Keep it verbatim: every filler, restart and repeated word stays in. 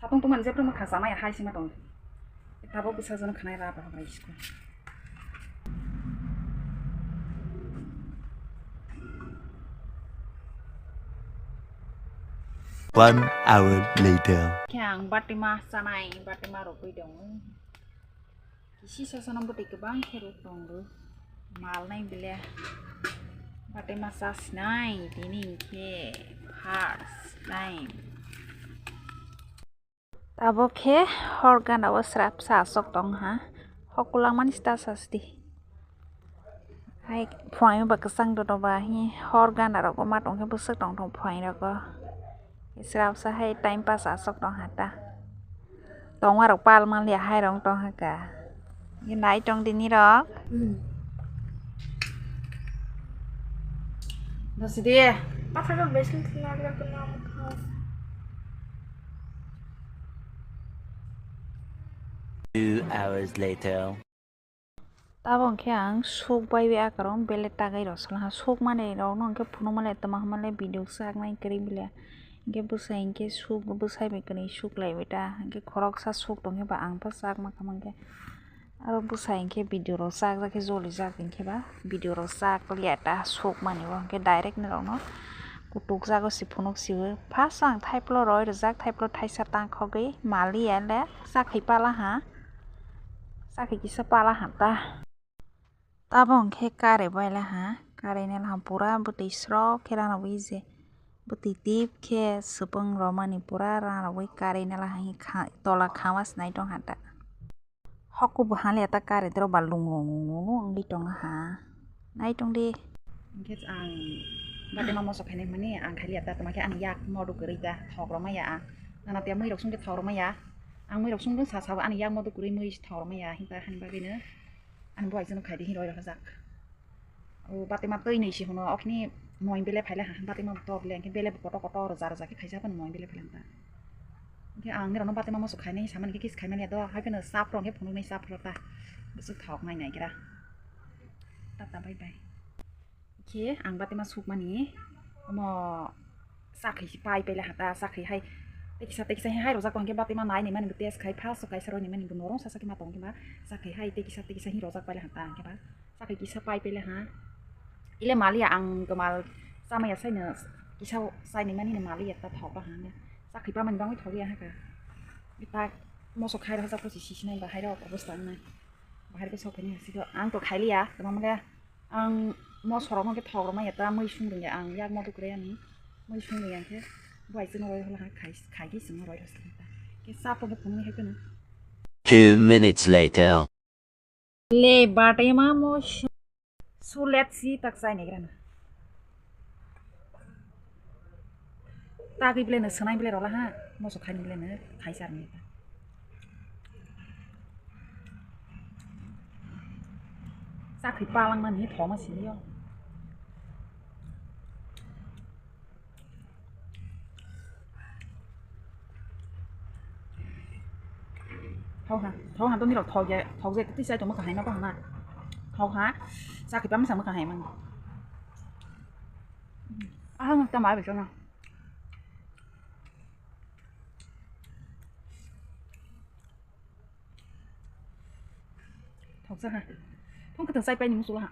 Atong tongmani jephru mwkha chamaya hai sima tong. Tabuk bwsajwkno khanai rap rok bai school. One hour later. Khe ang batima chanai, batima rwgwi tongo. Kisi sasano bwtwi kwbang khe rw tongo. Malnai bile. Batima chasinai, tini hinkhe first time. Tabuk khe hor gana o srapsa aswk tong ha. Hok kwlangmani sita sasti. Hai phuaino ba kwchang dono ba hi hor gana rogo ma tong khe bwswk tong thung phuaino rogo. Srapsa hai time pass aswk tong ha ta. Tongma rok pal manliya hai rong tong ha ka. Ye nai tong di nirok. Dasi di. Pathar rok besin thina gra kena mukha. Two hours later. Tabuk khe ang suk bai bai akarong bele tagai rok sala ha. Suk mani rok no hwnkhe phunuk mani tama hwnmale video chak nai kwrwi bile. Hwnkhe bwsai hwnkhe suk bwsai bai kwrwi suk lai bai ta. Hwnkhe khoroksa suk tong khe ba ang ta chak ma kha mankhe. Aro bwsai hwnkhe video rok chak jak khe joli jak hwnkhe ba video rok chak liya ta suk mani bo hwnkhe direct ni rok no kutuk jago se phunuk sibo. First o ang thaiplo roi rwjak, thaiplo thaisa tang khogwi maliya le chakhwi pala ha. Chakhwi kisa pala ha ta. Tabuk hwnkhe kare baila ha, kare nela ha pura bwtwi srok khe rana wi je. Bwtwi tip khe swpwng romani pura rana wi kare nela ha hi kha-, tola khama sinai tong ha ta. Hokku bo haliya ta kare dro ba lung lung lung lung lung wngwi tong ha. Nai tong di. Hwnkhe ang batima moso khainai mani ang khaliya ta tama khe ani yak modu kwrwi ta thok romaya ang. Nana tiya mui rok sung khe thok romaya. Ang mui rok sung sa sa ani yak modu kwrwi mui thok romaya hinta hani bagwi no. Ani bo aizwno khaidi hinwi roi rwjak. O batima twi nwi si hwno, okhini moi bele phaile ha, batima bo tor le, hwnkhe bele bo kotor kotor rwja rwja khe khaisa phano moi bele phaile ta. Hwnkhe ang nirokno batima moso khainai samani khe kis khaimani do, hai phano sap rok khe phunuknai sap rok ta. Bwswk thok nai nai khe ra. Tata bye bye. Khe ang batima sukmani omo chakhwi se pai paila ha ta, chakhwi hai tekisa tekisa hai rojak tong khe batima nai ni mani bo test khai first o kaisa roi ni mani bo norong sasa khe ma tong khe ma chakhwi hai tekisa tekisa hi rojak paila ha ta hwnkhe ba chakhwi kisa pai paila ha. Ile maliya ang kwmal chamaya saino kisa chai ni mani maliya ta thok ha hwnkhe chakhwi pamani bangwi thok ya ha kha. Ta moso khai rojak pho se sisi nai bahai rok obosta wngnai bahai khe sok phai nai ha siko ang to khai liya kwbangma khe. Ang moso rok no khe thok rwmaya ta mui sung rwya ang yak moto kwrwi ani mui sung rwya khe bai chwng roi hola khai khai khe chwng roi rw sala ta khe cha phone phone hai phano. Two minutes later. Le batai ma mo su let si tak chai ni grana. Tagwi bele no swnai bele rola ha moso khai bele no khai sar ni ta. Chakhwi palang mani thoma sini yo. Thok ha, thok ha to nirok thok ya, thok je twi sai tongma kahai ma bahana. Thok ha, chakhwi pamsa ma kahai man. Ahang ta mai bechona. Thoksa ha. Thong kwthang chai paini muchula ha.